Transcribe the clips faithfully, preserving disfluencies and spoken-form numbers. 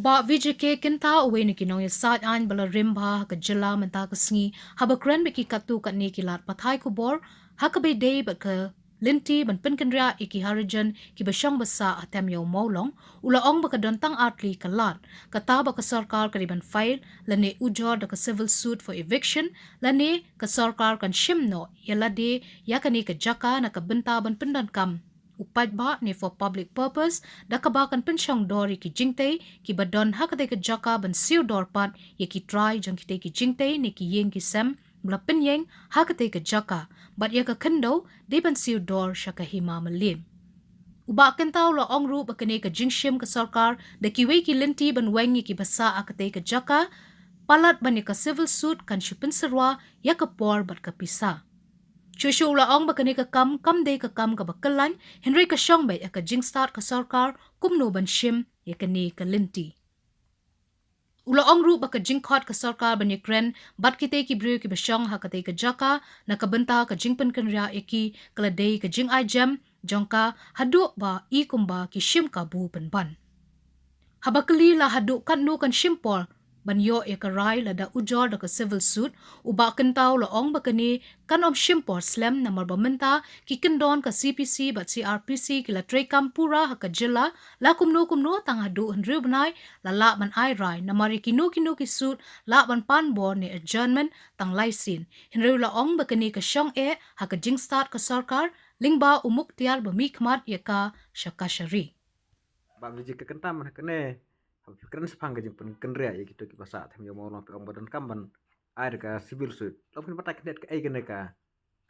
Bah Vijay K Kynta, uwei na ki nongïasaid aiñ ba la rim bha ha ka jylla mynta ka sngi, haba kren bad ki katto katne ki lad pathai khubor ha kaba ïadei bad ka lynti ban pynkynriah ïa ki Harijan kiba shong ba sah ha Them Ïew Mawlong, u la ong ba ka don tang artylli ka lad, kata ba ka sorkar ka dei ban file lane ujor da ka civil suit for eviction, lane ka sorkar kan shim noh ïa lade ïa kane ka jaka na ka bynta ban pyndonkam u paidbah ne for public purpose, da kaba kan pynshong dor ïa ki jingtei kiba don ha katei ka jaka, ban siew dor pat ïa ki trai jong kitei ki jingtei ne ki ïing ki sem ba la pynïeng ha katei ka jaka, bad ïa ka khyndew dei ban siew dor sha ka Hima Mylliem. U Bah Kynta u la ong ruh ba kane ka jingshim ka sorkar da kiwei ki lynti ban weng ïa kiba sah ha katei ka jaka, palat ban ïa ka civil suit kan shu pynsyrwa ïa ka por bad ka pisa. Shuh shuh u la ong ba kane ka kam kam dei ka kam kaba kyllaiñ, hynrei ka shong beit ha ka jingstad ka sorkar kumno ban shim ïa kane ka lynti. U la ong ruh ba ka jingkhot ka sorkar ban ïakren bad kitei ki briew kiba shong ha katei ka jaka na ka bynta ka jingpynkynriah ïa ki, ka la dei ka jingai jem jong ka haduh ba i kumba ki shim kabu pynban. Haba kylli la haduh katno kan shim por ban ïoh ïa ka rai lada ujor da ka civil suit, u Bah Kynta u la ong ba kane kan ym shim por slem, namar ba mynta ki kyndon ka C P C bad C R P C ki la treikam pura ha ka jylla, la kumno kumno tang haduh hynriew bnai la lah ban ai rai, namar ïa kino kino ki suit lah ban pan bor ne adjournment tang lai sien. Hynrei u la ong ba kane ka shong eh ha ka jingstad ka sorkar, lyngba u Mukhtiar ba mihkhmat ïa ka sha kashari. Bah Vijay K Kynta, mynta kane haba phi kren shaphang ka jingpynkynriah ïa kito kiba sah Them Ïew Mawlong, phi ong ba donkam ban ai da ka civil suit. Long phin batai khyndiat kaei kane ka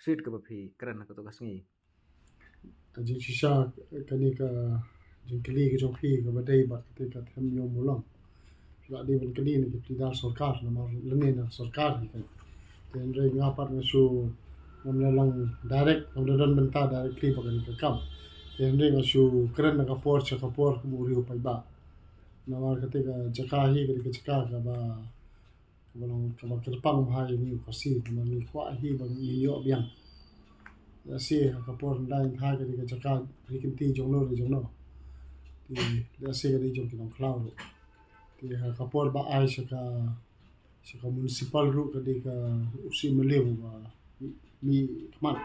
suit kaba phi kren ha kato ka sngi? Ka jingshisha kane ka jingkylli ka jong phi kaba dei bad kata ka Them Ïew Mawlong. Phi la dei ban kylli na ki pynïadei sorkar, namar lane na sorkar hi ka. Te hynrei nga pat nga shu, ngam la long direct, ngam la don bynta directly bad kane ka kam. Te hynrei nga shu kren na ka por sha ka por kum u riew paidbah. Namar kata ka jaka hi ka dei ka jaka kaba, kaba long kaba kyrpang bha ïa ngi u Khasi, namar ngi kwah hi ba ngin ïoh biang. Lehse ha ka por ynda ngin thaw ka dei ka jaka ri kynti jong no re jong no. Te lehse ka dei jong ki nongkhlaw ruh. Te ha ka por ba ai sha ka, sha ka municipal ruh ka dei ka u C M L A ba mih, mihkhmat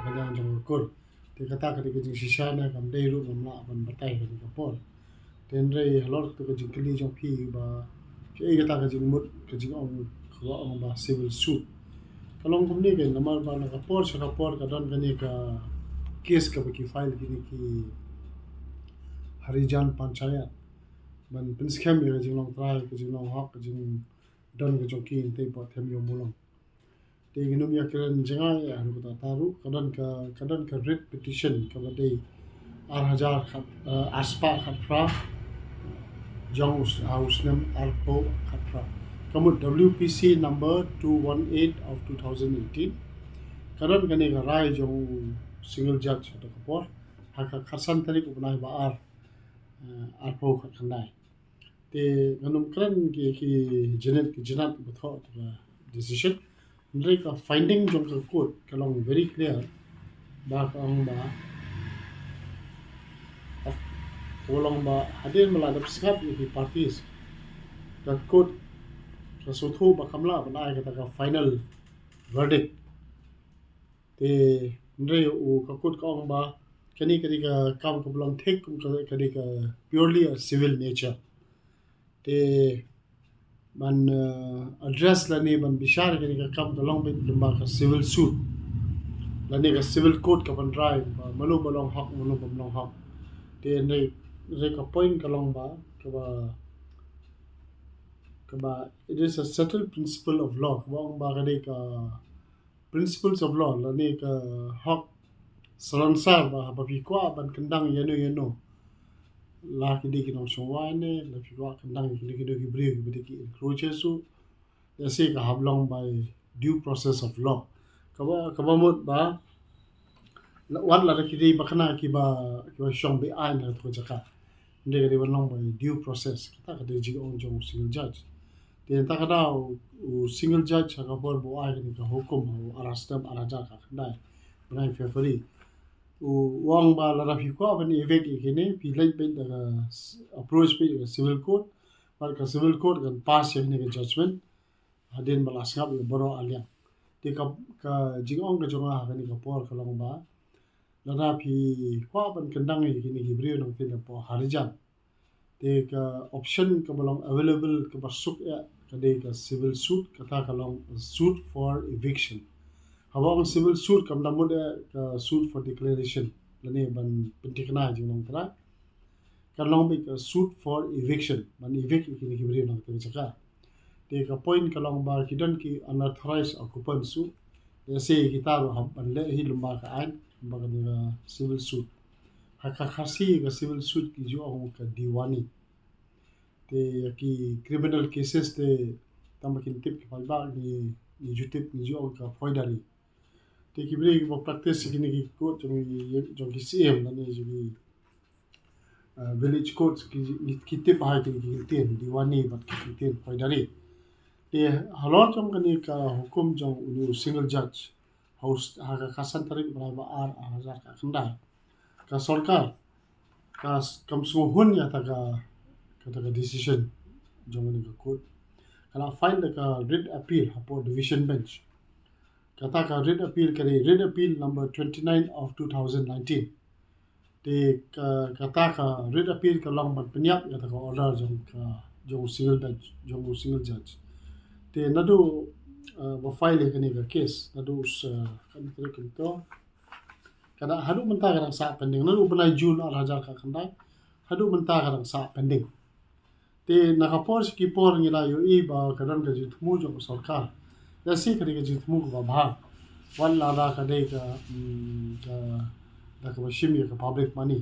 ka liang jong ka kur. Te kata ka dei ka jingshisha ne kam dei ruh ngam lah ban batai kane ka por. Te hynrei halor kata ka jingkylli jong phi ba kaei kata ka jingmut ka jingong kaba ong ba civil suit. Ka long kumne keiñ, namar ba na ka por sha ka por ka don kane ka case kaba ki file kine ki Harijan Panchayat ban pynskhem ïa ka jinglong trai, ka jinglong hok, ka jingdon ka jong ki hangtei hapoh Them Ïew Mawlong. Te ngin ym ïakren jngai ïa kata ruh, ka don ka, ka don ka writ petition kaba dei ar hajar khat, eh, ar spah khatphra jong u s-, ah, u snem arphew khatphra. Ka mut W P C number two one eight of two thousand eighteen. Ka don kane ka rai jong u single judge ha kata ka por, ha ka khatsan tarik u bnai ba ar, eh, arphew khatkhyndai. Te ngan ym kren ki, ki jinit, ki jinat ba thoh ka decision. Hynrei ka finding jong ka court ka long very clear ba ka ong ba, ka long ba hadien ba la dep sngap ïa ki parties, ka court ka sngewthuh ba kam lah ban ai kata ka final verdict. Te hynrei u ka court ka ong ba kane ka dei ka kam kaba long thik, kum ka, ka dei ka purely a civil nature. Te ban, eh, address lane ban bishar kane ka kam ka long beit lyngba ka civil suit lane ka civil court ka ban rai ba mano ba long hok, mano bym long hok. Te hynrei, hynrei ka point ka long ba, kaba, kaba it is a settled principle of law, kaba ong ba ka dei ka principles of law lane ka hok salonsar ba haba phi kwah ban kyndang ïano ïano, la ki dei ki nongshong wai ne la phi kwah kyndang ïa kino kino ki briew kiba dei ki encroachers ruh, lehse ka hap long by due process of law. Kaba, kaba mut ba la, wat lada ki dei ba kane kiba, kiba shong beaiñ ha kato ka jaka, hynrei ka dei ban long by due process. Kata ka dei jingong jong u single judge. Te hynta ka daw u single judge ha ka por ba u ai kane ka hukum ha u ar snem ar hajar khatkhyndai, bnai February, u ong ba lada phi kwah ban evict ïa kine, phi leit beit da ka s-, approach beit ïa ka civil court, Bad ka civil court kan pass ïa kane ka judgment hadien ba la sngap ïa baroh arliang. Te ka, ka jingong ka jong nga ha kane ka por ka long ba lada phi kwah ban kyndang ïa kine ki briew nangtei napoh Harijan, te ka option kaba long available kaba suk eh ka dei ka civil suit, kata ka long suit for eviction. Haba ong civil suit kam da mut eh ka suit for declaration lane ban pynthikna ïa jinglong trai. Kan long beit ka suit for eviction, ban evict ïa kine ki briew na kata ka jaka. Te ka point ka long ba ki don ki unauthorized occupants, lehse kita ruh hap ban leh hi lyngba ka aiñ, lyngba kane ka civil suit. Ha ka Khasi ka civil suit ki ju ong ka diwani. Te ki criminal cases te tang ba kin tip ki paidbah, ngi, ngi ju tip, ngi ju ong ka foidari. Te ki briew kiba practice kine ki court jong ki, jong ki syiem lane jong ki, uh, village court ki, ki tip ha kine ki kyntien diwani bad ki kyntien foidari. Te halor jong kane ka hukum jong uni u single judge, ha u, ha ka khatsan tarik bnai ba ar, ar hajar khatkhyndai, ka sorkar ka s-, kam sngewhun ïa kata ka, kata ka decision jong kane ka court. Ka la file da ka writ appeal hapoh division bench. Kata ka writ appeal ka dei writ appeal number twenty-nine of two thousand nineteen. Te ka, kata ka writ appeal ka long ban pynïap ïa kata ka order jong ka, jong u single bench, jong u single judge. Te naduh, uh, ba file ïa kane ka case, naduh u s-, uh, kane ka, kane ka, ka da, haduh mynta ka dang sah pending. Naduh bnai June ar hajar khatkhyndai haduh mynta ka dang sah pending. Te na ka por sha ki por ngi la ïohi ba ka don ka jingthmu jong ka sorkar. Lehse ka dei ka jingthmu kaba bha. Wat lada ka dei ka, mm, ka, da kaba shim ïa ka public money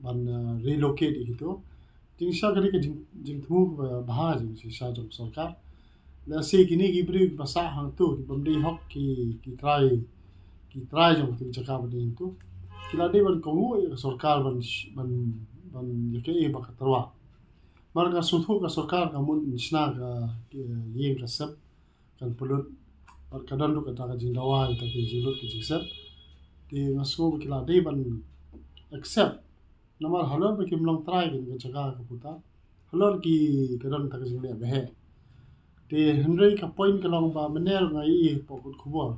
ban, uh, relocate ïa kito. Jingshisha ka dei ka jing, jingthmu kaba bha jingshisha jong ka sorkar. Lehse kine ki briew kiba sah hangto, ki bym dei hok, ki, ki trai, ki trai jong kata ka jaka ba dei hangto, ki la dei ban kohnguh ïa ka sorkar ban sh-, ban, ban ïa kaei ba ka tyrwa. Namar nga sngewthuh ka sorkar ka mut shna ka, ka ïing ka sem kan pynlut, bad ka don ruh kata ka jingdawa ïa kata ka jinglut ka jingsem. Te nga sngew ba ki la dei ban accept. Namar halor ba kim long trai kane ka jaka ka puta, halor ki ka don kata ka jingleh bheh. Te hynrei ka point ka long ba mynne nga ïohi hapoh kot khubor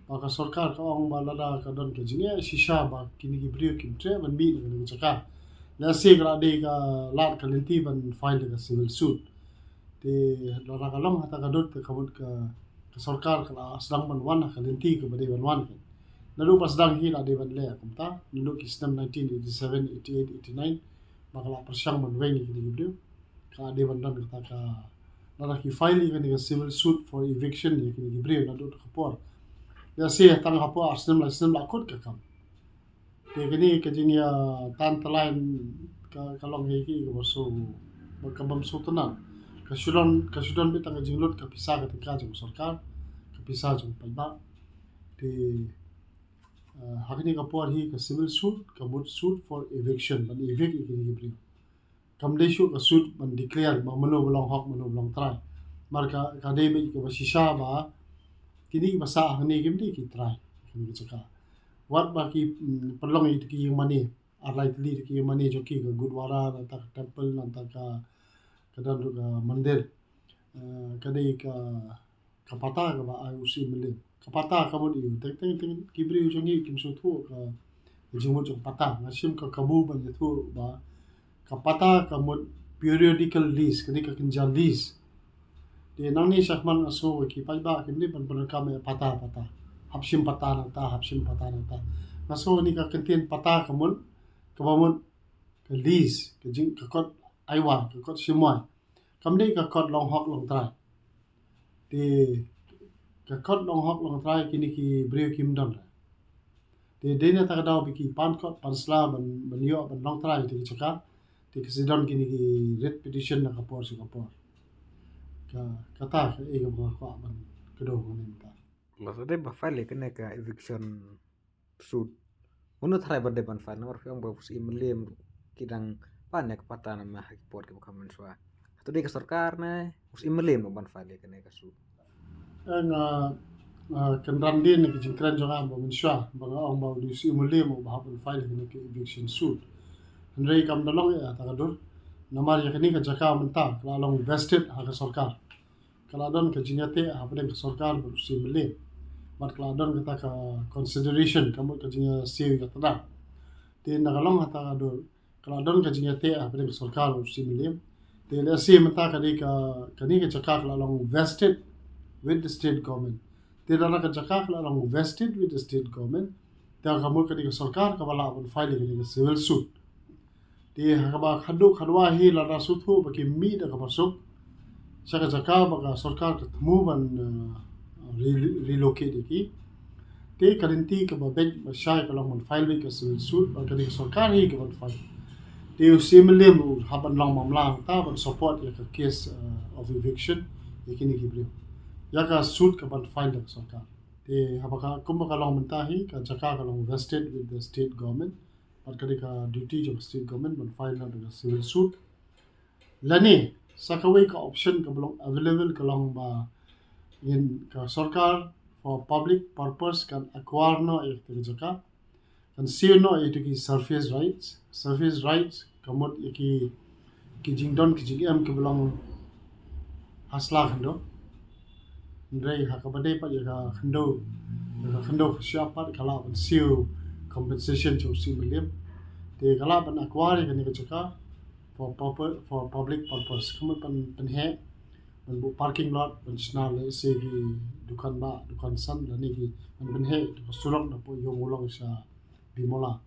ba ka sorkar ka ong ba lada ka don ka jingeh shisha ba kine ki briew kim treh ban mih na kane ka jaka, lehse ka la dei ka lad ka lynti ban file da ka civil suit. Te lada ka long ha kata ka dur te ka mut ka, ka sorkar ka la sdang ban wan ha ka lynti kaba dei ban wan. Naduh ba sdang hi la dei ban leh kumta, naduh ki snem nineteen eighty-seven, eighty-eight, eighty-nine ba ka la pyrshang ban weng ïa kine ki briew. Ka dei ban don kata ka, lada ki file ïa kane ka civil suit for eviction ïa kine ki briew naduh kata ka por, lehse tang hapoh ar snem lai snem la kut ka kam. Te kane ka jingïa tan tylli ka, ka long hi ki kaba shu, ba ka bym shu tynnad. Ka shu don, ka shu don beit tang ka jinglut ka pisa ka tyngka jong ka sorkar, ka pisa jong paidbah. Te, eh, ha kane ka por hi ka civil suit ka mut suit for eviction, ban evict ïa kine ki briew. Kam dei shuh ka suit ban declare ba mano ba long hok, mano ba long trai. Namar ka, ka dei beit kaba shisha ba kine kiba sah hangne kim dei ki trai kine ki jaka. Wat ba ki, mm, pynlong ïa ki ïing mane, ar lai tylli ki ïing mane jong ki, ka gurdwara, nangta ka temple, nangta ka, ka don ruh ka mandir. Eh, ka dei ka, ka pata kaba ai u Syiem Mylliem. Ka pata ka mut ïa u, teng teng teng ki briew jong ngi kim sngewthuh ka, ka jingmut jong pata. Nga shim ka kabu ban ïathuh ba ka pata ka mut periodical lease, ka dei ka kynja lease. Te nangne shakhmat nga sngew ki paidbah kim dei ban pyndonkam ïa pata pata. Hap shim pata nangta, hap shim pata nangta. Nga sngew kane ka kyntien pata ka mut, kaba mut ka lease, ka jing, ka kot aiwai, ka kot shimwai. Kam dei ka kot long hok long trai. Te ka kot long hok long trai kine ki briew kim don. Te dei na kata ka daw ba ki pan kot pan sla ban, ban ïoh ban long trai te ki jaka. Te ki sa don kine ki writ petition na ka por sha ka por. Ka, kata kaei kaba nga kwah ban kdew mynta. Ba dei ba file kane ka eviction suit. Mano tharai ba dei ban file, namar phi ong ba u Syiem Mylliem ki dang pan ïa ka pata namar ha ki por kiba kham mynshuwa. Hato dei ka sorkar ne u Syiem Mylliem ban file ïa kane ka suit? Nga, nga kynran dien ïa ka jingkren jong nga ba mynshuwa ba nga ong ba u dei u Syiem Mylliem uba hap ban file ïa kane ka eviction suit. Hynrei kam da long ïa kata ka dur. Namar ïa kane ka jaka mynta ka la long vested ha ka sorkar. Ka la don ka jingïateh hapdeng ka sorkar bad u C M L A. Bad ka la don kata ka consideration, ka mut ka jingïasiew ïa ka tdang. Te na ka long hata ka dur ka la don ka jingïateh hapdeng ka sorkar bad u C M L A. Te lehse mynta ka dei ka, kane ka jaka ka la long vested with the state government. Te lada ka jaka ka la long vested with the state government, te ka mut ka dei ka sorkar kaba lah ban file ïa kane ka civil suit. Te ha kaba khadduh khadwai hi lada sngewthuh ba ki mih da kaba suk sha ka jaka ba ka sorkar ka thmu ban, eh, re-, relocate ïa ki. Te ka lynti kaba beit ba shai ka long ban file beit ka civil suit, ba ka dei ka sorkar hi kaban file. Te u C M L A u hap ban long mamla hangta ban support ïa ka case, eh, of eviction ïa kine ki briew. Ïa ka suit kaban file da ka sorkar. Te haba ka, kumba ka long mynta hi, ka jaka ka long vested with the state government. Bad ka dei ka duty jong ka state government ban file na ka civil suit. Lane sa kawei ka option kaba long available ka long ba ngin, ka sorkar for public purpose kan acquire noh ïa kata ka jaka. Kan siew noh ïa kito ki surface rights. Surface rights ka mut ïa ki, ki jingdon ki jingem kiba long ha sla khyndew. Hynrei ha kaba dei pat ïa ka khyndew, ïa ka khyndew ka shyiap pat ka lah ban siew compensation sha u C M L A. Te ka lah ban acquire ïa kane ka jaka for purpo-, for public purpose. Ka mut ban pynheh, ban buh parking lot, ban shna lehse ki dukan bah, dukan san, lane ki, ban pynheh ïa ka surok napoh Ïew Mawlong sha Bimula.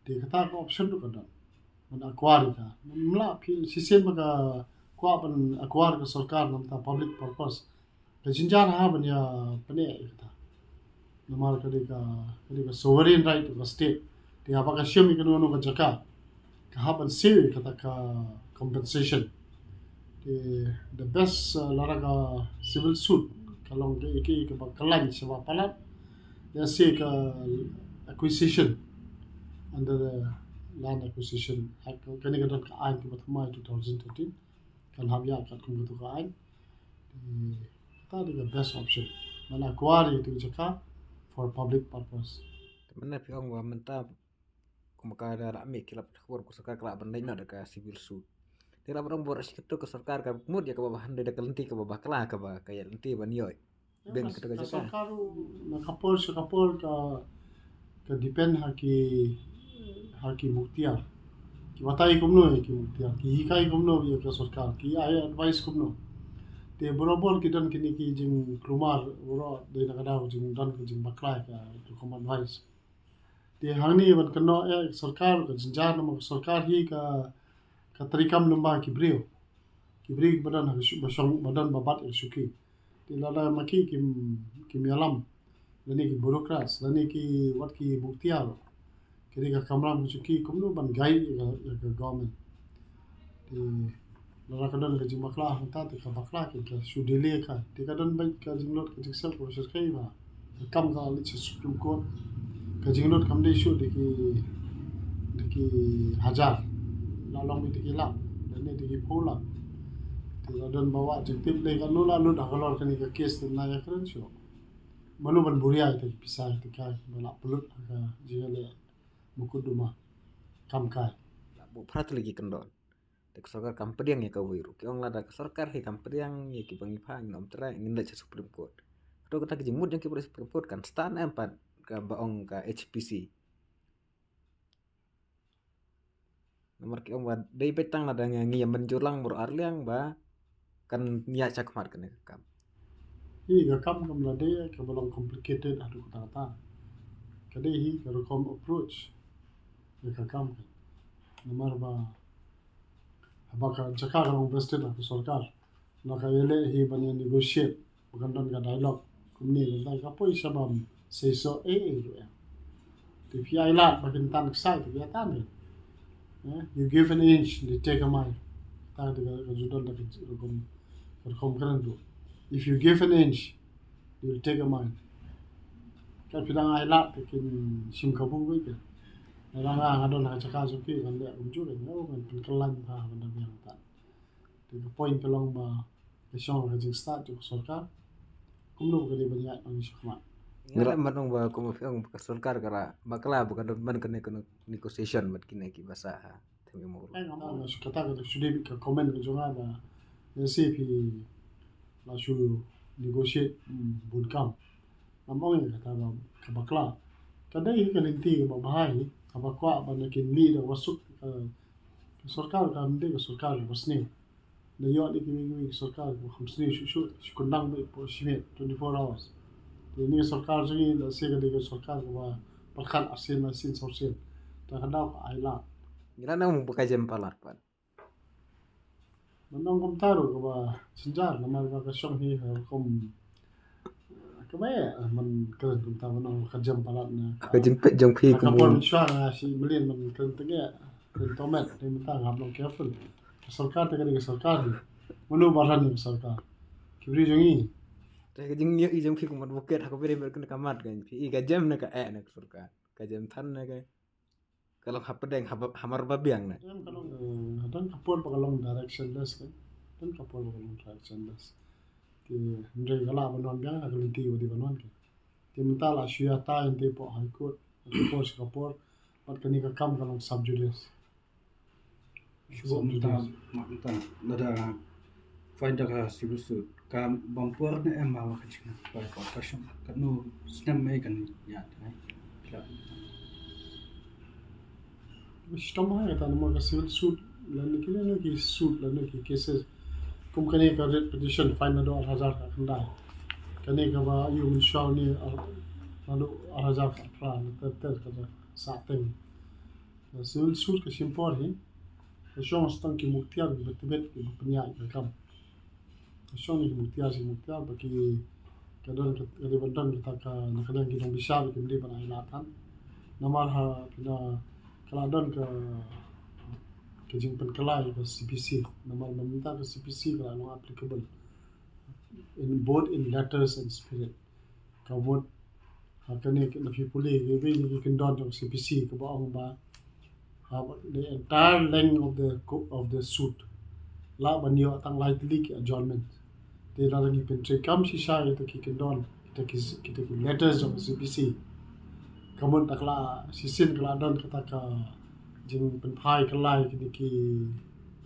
Te kata ka option ruh ka don ban acquire ïa ka. Ym lah phi, shisien ba ka kwah ban acquire ka sorkar namar ka public purpose. Ka jynjar ha ban ïa pyneh ïa kata. Namar ka dei ka, ka dei ka sovereign right of the state. Te haba ka shim ïa kano kano ka jaka, ka hap ban siew ïa kata ka compensation. Te the best, uh, lada ka civil suit ka long ka, ka, kaba khlaiñ shaba palat. Lehse ka acquisition under the Land Acquisition Act. Kane ka don ka aiñ kaba thymmai two thousand thirteen. Kan hap ïa katkum kato ka aiñ. Te kata dei ka best option. Ban acquire ïa kito ki jaka for public purpose. Te mynta phi ong ba mynta kumba ka da la mih ki lap khubor ka sorkar ka lah ban leit noh da ka civil suit. Te la ban ong ba shi kato ka sorkar ka mut ïa kaba ba hynrei da ka lynti kaba bakla kaba ka ïa lynti ban ïoh. Beng ka, kato ka jaka. Ka sorkar ruh na ka por sha ka por ka, ka depend ha ki, ha ki muktiar. Ki batai kumno ïa ki muktiar, ki hikai kumno ïa ka sorkar, ki ai advice kumno. Te barabor ki don kine ki jingkulmar, baroh dei na ka daw jingdon ka jingbakla ka, ka kum advice. Te hangne ban kynnoh ïa ka sorkar, ka jynjar namar ka sorkar hi ka, ka treikam lyngba ki briew. Ki briew kiba don ha ka shu-, ba shong, ba don ba bat ïa ka shuki. Te lada ma ki kim, kim ïalam, lane ki bureaucrats, lane ki wat ki muktiar, ki dei ka kamram ka shuki, kumno ban guide ïa ka, ïa ka government. Te lada ka don ka jingbakla hangta te ka bakla, ki ka shu delay ka. Te ka don beit ka jinglut ka jingsep kaba shyrkhei ba ka kam ka leit sha Supreme Court. Ka jinglut kam dei shuh da ki, da ki hajar, la long beit da ki lak, lane da ki phew lak. Te la don ba wah jingtip lei, kano la lut halor kane ka case, te na ïakren shuh. Mano ban buria ïa ki pisa ïa ki, ba la pynlut ha ka jingïaleh mukotduma. Kam kai. La buh phra tylli ki kyndon. Te ka sorkar kam pdiang ïa kawei ruh. Ki ong lada ka sorkar hi kam pdiang ïa kiba ngi phah, ngin ym trai, ngin leit sha Supreme Court. Hato kata ka jingmut jong ki baroh Supreme Court kan stad ne em pat kaba ong ka H P C. Namar ki ong ba dei beit tang lada ngi, ngi ïa mynjur lang baroh arliang ba kan ïaid shakhmat kane ka kam. Hi ka kam kam la dei kaba long complicated haduh katta katta. Ka dei hi ka rukom approach ïa ka kam kan. Namar ba haba ka jaka ka long vested ha ka sorkar, la ka ïaleh hi ban ïa negotiate, ba kan don ka dialogue. Kumne, kumta ka poi sha bam seisoh ei ei ruh em. Te phi ai lad ba kin tan ksai, te phi ïa tan kan. Eh, you give an inch, they take a mile. Ta ka, ka ju don da ka rukom, rukom kren ruh. If you give an inch, they will take a mile. Ka phi dang ai lad, te kin shim kabu beit kan. Lada nga, nga don ha ka jaka jong phi, ngan leh kumjuh kan. Nga, ngan pynkylla bha ban da biang tan. Te ka point ka long ba ka shong ha ka jingstad jong ka sorkar. Kumno ka dei ban ïaid nangshong khmat. Nga leh ban ong ba kumba phi ong ba ka sorkar ka la bakla ba ka don ban kane ka negotiation bad kine kiba sah ha. Kata ka shu dei ka comment ka jong nga ba lehse phi la shu negotiate bun kam. Ngam ong ïa kata ba ka bakla. Ka dei ka lynti kaba bha hi, kaba kwah ba na kin mih da kaba suk. Ka sorkar kam dei ka sorkar kaba sniew. Na ïoh dei kiwei kiwei ki sorkar kaba kham sniew shuh shuh, shi kyndang beit, por shimet, twenty-four hours. Te ine ka sorkar jong ngi lehse ka dei ka sorkar kaba pyrkhat arsien laisien sawsien. Te ka daw ka ai lad. Ngi la nang ba ka jem palat pat. Ban ong kumta ruh kaba jynjar namar ba ka shong hi ha rukom kaba eh, man kren kumta ban ong ka jem palat na ka jingpeit jong phi ka por mynshuwa nga shi mlien man kren teng eh. Kren tomet, te mynta ngap long careful. Ka sorkar te ka dei ka sorkar hi. Mano ba ran ïa ka sorkar? Ki briew jong ngi. Te ka jingïohi jong phi kum advocate ha ka bri ber kane ka mat kan phi i ka jem ne ka eh ne ka sorkar. Ka jem than ne ka, ka long hapdeng ha mar ba biang ne. Jem ka long, eh, don ka por ba ka long directionless kan. Don ka por ba ka long directionless. Te hynrei ka lah ban wan biang ha ka lynti ba dei ban wan kan. Te mynta la shu ïa tai ïa te poh High Court, ka por sha ka por, bad kane ka kam ka long sub judice. Sub judice. Mynta lada find da ka civil suit ka bam por ne em ma ka jingpynpaw ka shong ka no snem me kan ïa tai. Shitom ha kata namar ka civil suit lane ki lane ki suit lane ki cases kum kane ka writ petition file naduh ar hajar khyndai. Kane kaba ïoh mynshuwa ne naduh ar hajar khatphra na ter ter ka sah teng. Ka civil suit ka shim por hi. Ka shong sa tang ki muktiar kiba tbit kiba pynïaid ka kam. Shong ne ki muktiar shi muktiar ba ki ka don ka dei ban don kata ka na ka liang ki nongbishar kim dei ban ai lad than. Namar ha phi na ka la don ka ka jingpynkylla ïa ka C P C namar mynta ka C P C ka la long applicable in both in letters and spirit. Ka vote ha kane ka na phi pule ki wei ki kyndon jong C P C kaba ong ba ha the entire length of the co- of the suit lah ban ïoh tang lai tylli ki adjournment. Te lada ngi pyntreikam shisha ïa kita ki kyndon kita ki kita ki letters jong C P C. Ka mut da ka la shisien ka la don kata ka jingpynphai kylla ïa kine ki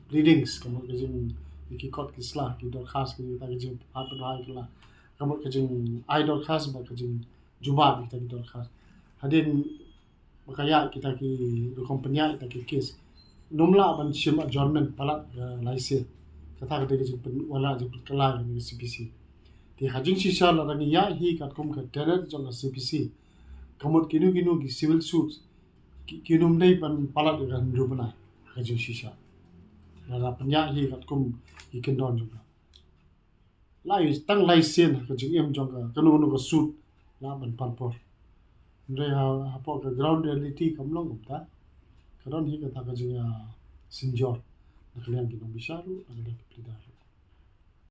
pleadings ka mut ka jing ïa ki kot ki sla ki dorkhas ki kita ki jingpynphai kylla. Ka mut ka jingai dorkhas bad ka jingjubab ïa kita ki dorkhas. Hadien ba ka ïaid kita ki rukom pynïaid kita ki kes. Ym lah ban shim adjournment palat ka lai sien. Kata ka dei ka jingpynwala jingpynkylla ïa ka C P C. Te ha jingshisha lada ngi ïaid hi katkum ka tenet jong ka C P C. Ka mut kino kino ki civil suits ki ym dei ban palat ïa ka hynriew bnai ha ka jingshisha. Lada pynïaid hi katkum ki kyndon jong ka. Lai tang lai sien ha ka jingim jong ka kano kano ka suit lah ban pan por. Hynrei ha hapoh ka ground reality kam long kumta. Ka don hi kata ka jingïasynjor na ka liang ki nongbishar ruh na ka liang ki pleader ruh.